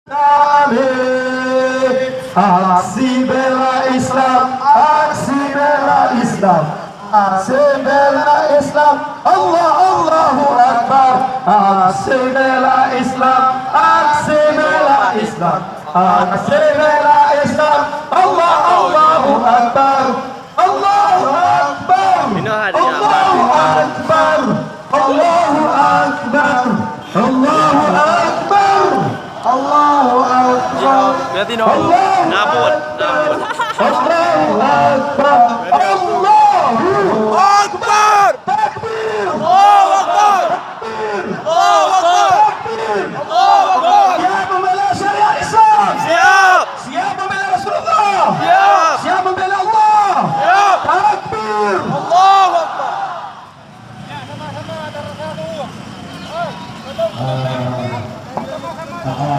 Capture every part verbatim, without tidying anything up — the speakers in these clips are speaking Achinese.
Kami aksi bela Islam, aksi bela Islam, aksi bela Islam. Allah, Allahu Akbar. Aksi bela Islam, aksi bela Islam, aksi bela Islam. Allah, Allahu Akbar. Allahu Akbar. Allahu Akbar. Allahu Akbar. Allahu Akbar. Allahu Akbar. Allahu Akbar. Takbir. Allahu Akbar. Takbir. Allahu Akbar. Takbir. Allahu Akbar. Siap membela syariat Islam. Siap. Siap membela Rasulullah. Siap. Siap membela Allah. Siap. Takbir. Allahu Akbar.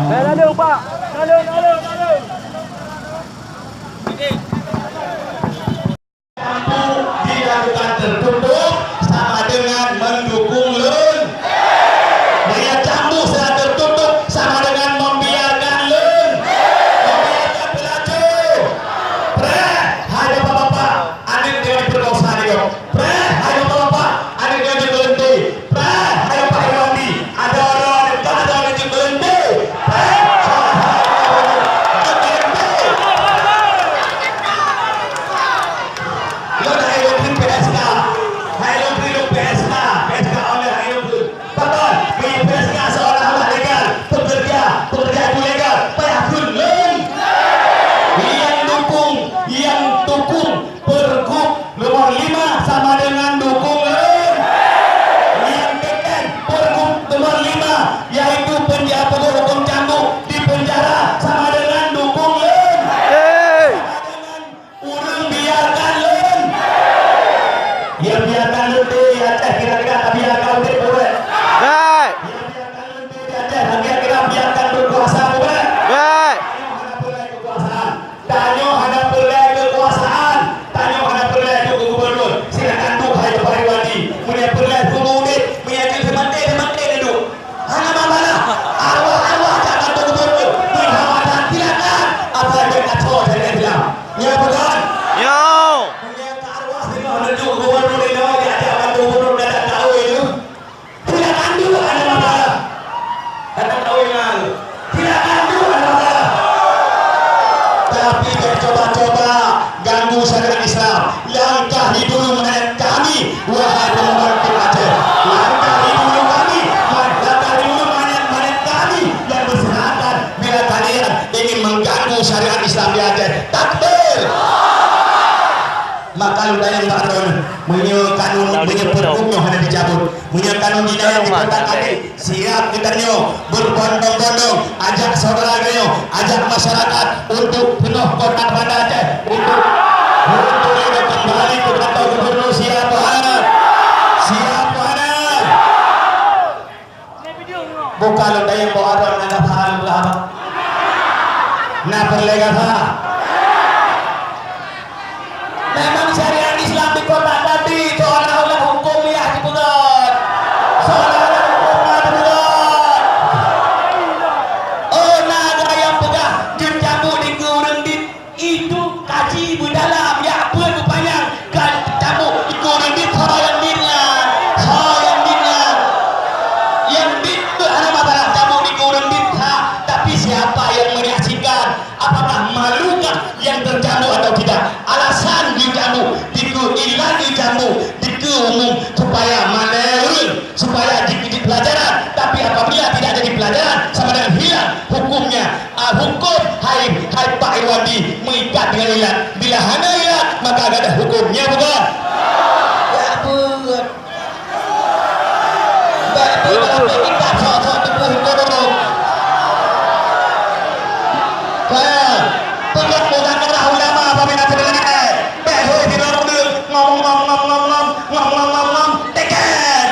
Baik, lalu, Pak. Lalu, lalu, lalu. Cambuk dilakukan tertutup sama dengan mendukung lôn. Meunyo cambuk secara tertutup sama dengan membiarkan lôn. Membiarkan pelacur. Preh, hai bapak-bapak, aneuk jangan diperkosa nyoe. Preh, hai bapak-bapak, aneuk jangan diberhenti. Preh, hai bapak Irwandi, ada orang dekat, ada orang diberhenti. Preh, hai bapak-bapak, diberhenti. Lôn hai lôn kheun P S K. Hai lôn kheun lôn P S K. P S K online hai lôn kheun. Pakon? P S K seolah-olah legal. Pekerja, pekerja itu legal. Payah kheun lôn. Nyang dukung, nyang dukung Pergub nomor lima sama dengan dukung lôn. Nyang teken Pergub nomor lima, yaitu penjara, peubuet huköm cambuk di penjara sama dengan dukung lôn. Sama dengan Ureuëng biarkan lôn. Ya, biarkan lôn di Aceh, kira-kira tabiarkan udép buet. Baik. Ya, biarkan lôn di Aceh, kira-kira biarkan berkuasa buet. Baik. Tanyoe hana peureulée keukuasaan. Tanyoe hana peureulée keukuasaan. Tanyoe hana peureulée duek keu gubernur. Silakan duek hai Bapak Irwandi. Meunyoe peureulée keu udép, meunyoe jeuet maté, maté duek. Hana masalah. Arwah-arwah jak bantu gubernur. Pih hawa that silakan. Asai bèk kacau syariat Islam. Nyoe peugah. Nyoe. Meunyoe ka arwah singoh neuduek gubernur inoe, jak bantu gubernur, dadak tahu itu. Silakan duek, hana masalah. Hana tahu ingat. Silakan duek, hana masalah. Tapi bèk coba-coba ganggu syariat Islam. Langkahi dulu mayat kami, wahai pembantu Aceh. Langkahi dulu kami, langkahi dulu mayat-mayat kami yang berserakan bila kalian ingin mengganggu syariat Islam di Aceh. Takbir! Maka lôn tanyong bak droeneuh, meunyoe kanun, meunyoe peureukôb nyoe hana jicabut, meunyoe kanun jinoe nyang dipeubuet, siap geutanyoe berbondong-bondong, ajak syedara geutanyoe, ajak masyarakat untuk peunoh kota Banda Aceh, untuk, untuk kembali ke kantor gubernur. Siap hana? Siap hana? Buka lôn tanyong bak droeneuh, na paham peugah haba? Na peureulée gata? Memang syariat Islam di kota Dandi seolah-olah huköm yah jipeugét. Seolah-olah huköm na jipeugét. Oh, na gata nyang peugah jeuet cabut dikeue ureuëng dit. Itu kaji beudalam, jak peuet beupanyang, ka cabut dikeue ureuëng dit, ho nyang dit nyan, ho nyang dit nyan. Nyang dit peuet hana masalah, cabut dikeue ureuëng dit, ha. Tapi siapa yang menyaksikan? Apakah malukah yang tercambuk atau tidak? Alasan jicambuk, dikeue ilat jicambuk, dikeue umum, supaya malée ureuëng, supaya jikeujeuet pelajaran. Tapi apabila tidak jadi pelajaran, sama dengan hilang hukumnya. Ah, huköm hai, hai Pak Irwandi meuikat dengan ilat. Bila hana ilat, maka gadoh huköm. Nyo bukan? Ya, betul. Baik, betul. Tapi ikat sok-sok tubuh huköm. Saya, peugah bukan orang ulama apabila terdengar. Baik, hoi, tidak ngomong, ngomong, ngomong, ngomong, teken.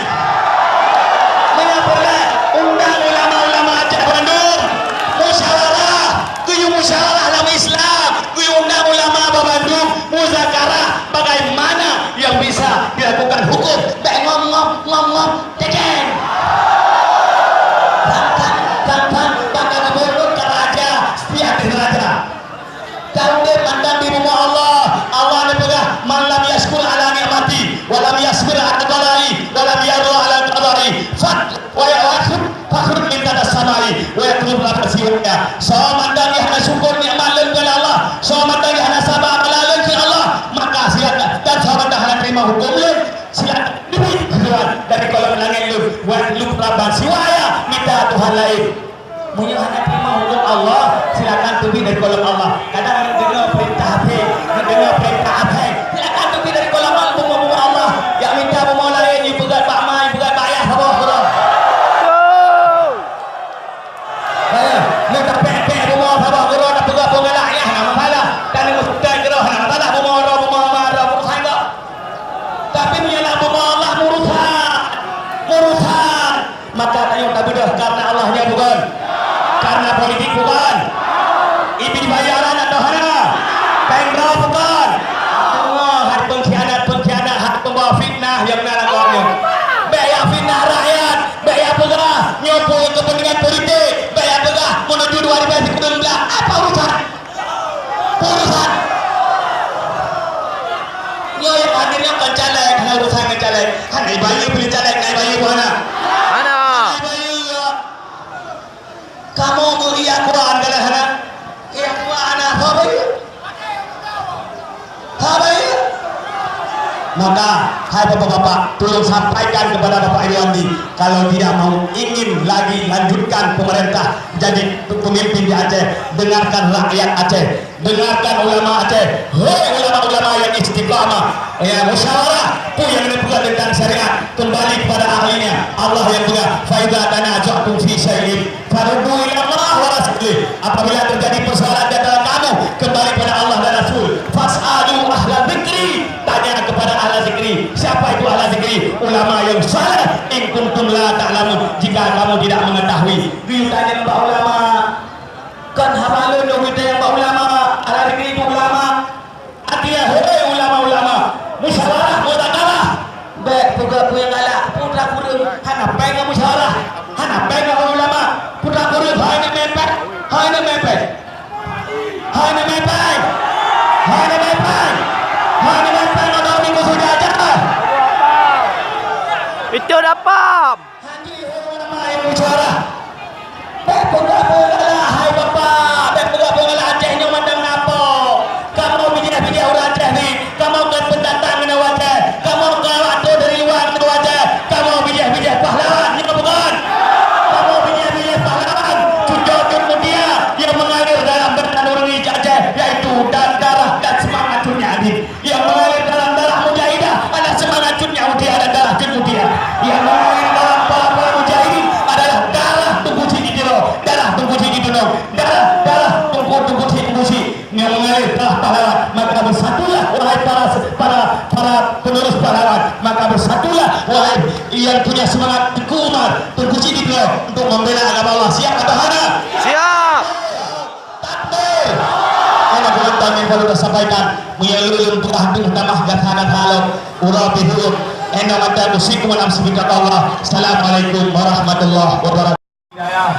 Wa ya'khudh fakhudh min tatas samai, wa yatlub laban siwaya. Soe mantong nyang hana syukur nikmat lôn keu Allah, soe mantong nyang hana saba bala lôn keu Allah, maka silakan, dan soe mantong hana terima huköm lôn, silakan duek keuluar dari kolong langét lôn, wa yatlub laban siwaya, mita Tuhan laén. Meunyoe hana terima huköm Allah, silakan teubiet dari kolong Allah. Kadang neudeungoe peurintah asing, neudeungoe peurintah asing, silakan teubiet dari kolong Allah, bumoe-bumoe Allah. Jak mita bumoe laén, yue peugah bak ma, yue peugah bak yah saboh keudroe. Hana, neutapék-pék bumoe saboh keudroe, tapeugah peungeulak yah, hana masalah. Dan neumeuseutôt keudroe, hana masalah. Bumoe droe, bumoe ma droe, urusan gob. Tapi meunyoe lam bumoe Allah, urusan, urusan. Maka tanyoe tabeudôh kareuna Allah nyan bukon? Kareuna politik bukon? Ibi bayaran atau hana? Péng droe bukon? Tuwoe, hai peungkhianat-peungkhianat, hai peumbawa fitnah nyang na lam gob nyoe. Bék jak fitnah rakyat, bék jak peugah nyoe peue keupeuntengan politik, bék jak peugah meunuju dua ribu sembilan belas. Apa urusan? Urusan. Nyoe nyang hadir nyoe kon caleg, hana urusan ngon caleg. Hana ibayeue beli caleg, hana ibayeue buhana. Hana. Hana ibayeue. Kamoe meuria Quran galak hana? Ria Quran hana, hana ibayeue. Hana ibayeue. Maka, hai bapak-bapak, tolong sampaikan kepada Bapak Irwandi, kalau tidak mau ingin lagi lanjutkan pemerintah jadi pemimpin di Aceh, dengarkan rakyat Aceh. Dengarkan ulama Aceh, hei ulama-ulama yang istiqamah, ya, musyawarah, peue nyang neupeugah tentang syariat, kembali kepada ahlinya. Allah yang peugah, "Fa idza tanaza'tum fi syai'in farudduhu ila Allah wa rasulih." Apabila terjadi persoalan di antara kamu, kembali pada Allah dan Rasul. "Fas'alu ahla dzikri," tanya kepada ahla dzikri. Siapa itu ahla dzikri? Ulama yang saleh. "In kuntum la ta'lamun," jika kamu tidak mengetahui. Geuyue tanyong bak ulama. Kon haba lôn nyang geutanyong bak ulama, ahli dzikri keu ulama. Artinya, hei ulama-ulama, musyawarah, muzakalah. Bék peugah peue nyang galak, putra kureueng, hana péng ngon musyawarah, hana péng ngon ulama. Putra kureueng, hai nyoe mé péng, hai nyoe mé péng. Hai nyoe mé péng, hai nyoe mé péng, hai nyoe mé péng, atau minggu sudah aja. Itu dapat. Hana ulama nyang bicara. Bék peugah peue galak, hai Bapak, bék peugah peue galak, Aceh nyoe mandum na po. Kamoe bijéh-bijéh ureueng Aceh nyoe, kamoe kon peundatang nyoe Aceh, kamoe kon awak trok dari luwa nyoe Aceh, kamoe bijéh-bijéh pahlawan nyoe bukon? Kamoe bijéh-bijéh pahlawan, cucoe Cut Mutia nyang mengalir dalam darah nurani Aceh, yaitu dan darah dan semangat Cut Nyak Adil. Yang mengalir dalam darah Mujahidah adalah semangat Cut Nyak Mutia dan darah Cut Mutia. Yang mengalir dalam para-para mujahidin adalah darah Teungku Chik Jitiro, darah Teungku Chik Jitunong, darah, darah Teungku, Teungku Chik, Teungku Chik. Yang mengalir darah pahlawan. Maka bersatulah, wahai para, para, para penerus pahlawan. Maka bersatulah, wahai yang punya semangat Teungku Umar, Teungku Chik Jitiro, untuk membela agama Allah. Siap atau hana? Siap. Takbir! Hana kurang tameng perlu tasampaikan. Meunyoe lôn peugah deuh tamah gata-gata lom, uroe pih ulôn. Enoe mantong usikum wa nafsi bitaqwallah. Assalamualaikum warahmatullahi wabarakatuh. Hidayah,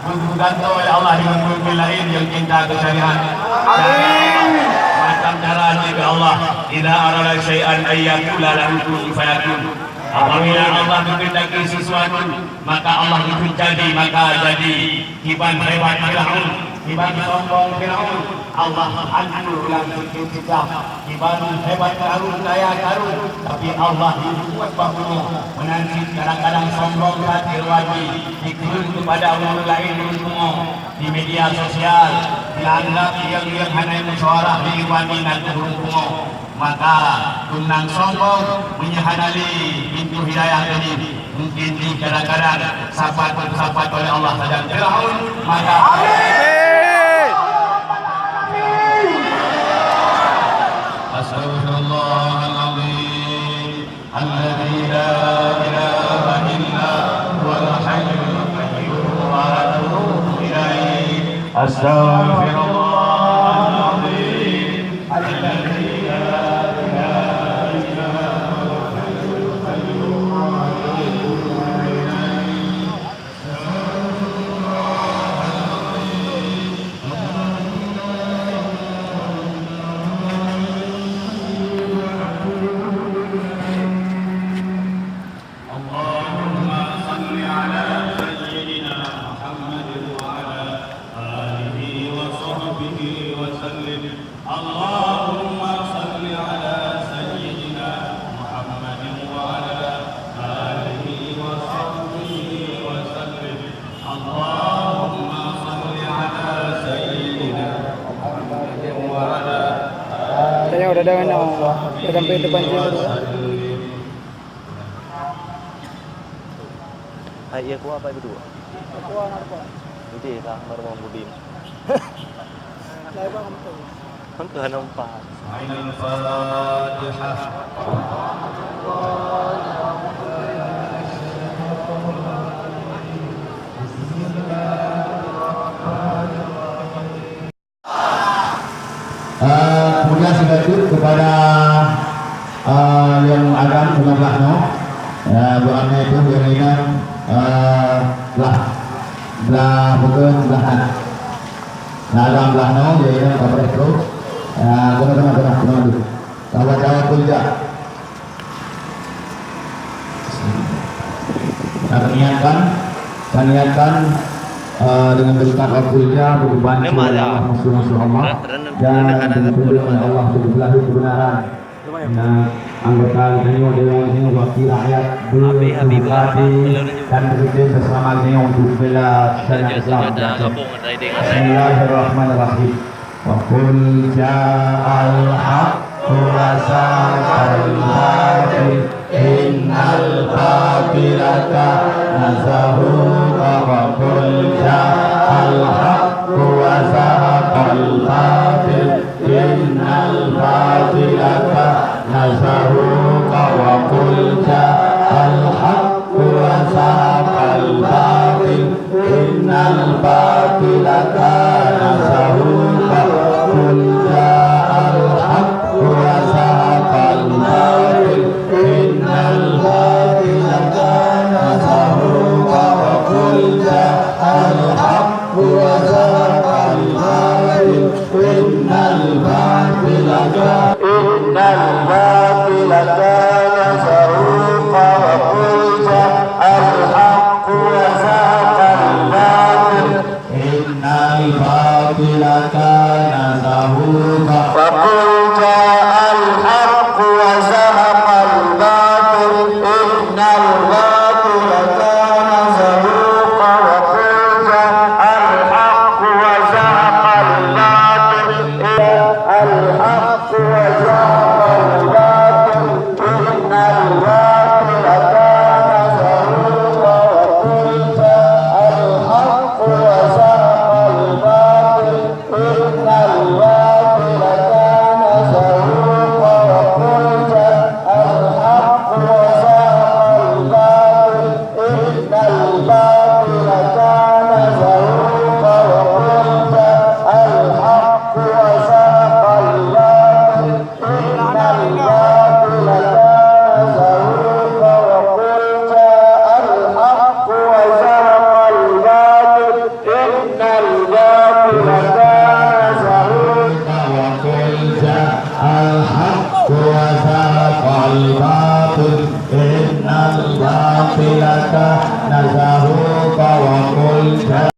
meugantoe lé Allah deungon peumimpin laén nyang cinta keu syariat. Amin. Macam cara jih keu Allah, "Idza arada syai'an an yaqula lahu kun fayakun." Apabila Allah menghendaki sesuatu, maka Allah ikut jadi, maka jadi. Kiban hebat Firaun, kiban sombong Firaun, Allah hancurkan sikit jejak. Kiban hebat Karun, kaya Karun, tapi Allah ikut bahu. Meunan cit kadang-kadang sombong that Irwandi dikheun kepada ureueng laén ureueng pungo di media sosial, dianggap nyang-nyang hana musyawarah di Irwandi ngon ureueng pungo. Maka tumnang sombong meunyoe hana lé pintoe hidayah tadi, mungkin jih kadang-kadang sapat-sapat oleh Allah sajan Firaun. Maka Astaghfirullahalazim, alladzi la ilaha illa huwal hayyul qayyum, wa atubu ilaih. Astaghfirullahalazim. اللهم صل على Sampai depan sini. Hai, iya, kuah apa itu? Kuah apa? Itu ya, Kak, baru mau mudim. Lah, Bang, betul. Kan Tuhan nampak. Al-Fatihah. Eh, kemudian selanjut kepada, eh, yang agam sebelah noh. Eh, bukan itu yang ingat, eh, belah, belah bukan belah kanan. Nah, agam belah noh, yang ingat apa itu? Eh, kena, kena, kena, kena dulu. Tawa-tawa pun jak. Kita niatkan, kita niatkan, eh, dengan berkat waktunya berubah Allah, masya Allah, dan diberi oleh Allah, diberi kebenaran. Nah, anggota geutanyoe dewan nyoe wakil rakyat beuhati dan beureuti beusama geutanyoe untuk bela syariat Islam. Bismillahirrahmanirrahim. Wa qul ja'al haqqu wa zahaqal batil, innal batila kana zahuqa. Wa qul ja'al haqqu wa zahaqal batil, innal batila kana zahuqa. Wa qul ja'al haqqu wa zahaqal batil, innal batila kana zahuqa. Qul ja'al haqqu wa zahaqal batil, innal batila kana zahuqa. Wa qul ja'al haqqu wa zahaqal batil, innal batila ka-, innal batila kana zahuqa. Wa qul ja'al haqqu wa zahaqal batil, innal batila kana zahuqa. Wa qul ja'al haqqu wa zahaqal batil, innal batila kana zahuqa. Wa qul ja'al haqqu wa zahaqal batil, innal batila kana zahuqa. Wa qul ja'al haqqu wa zahaqal batil, innal batila kana zahuqa. Wa qul ja'al haqqu wa zahaqal batil, innal batila kana zahuqa. Wa qul ja'al haqqu wa zahaqal batil, innal batila kana zahuqa. Wa qul ja'al haqqu wa zahaqal batil, innal batila kana zahuqa. Wa qul ja'al haqqu wa zahaqal batil, innal batila kana zahuqa. Wa qul ja'al haqqu wa zahaqal batil, innal batila kana zahuqa.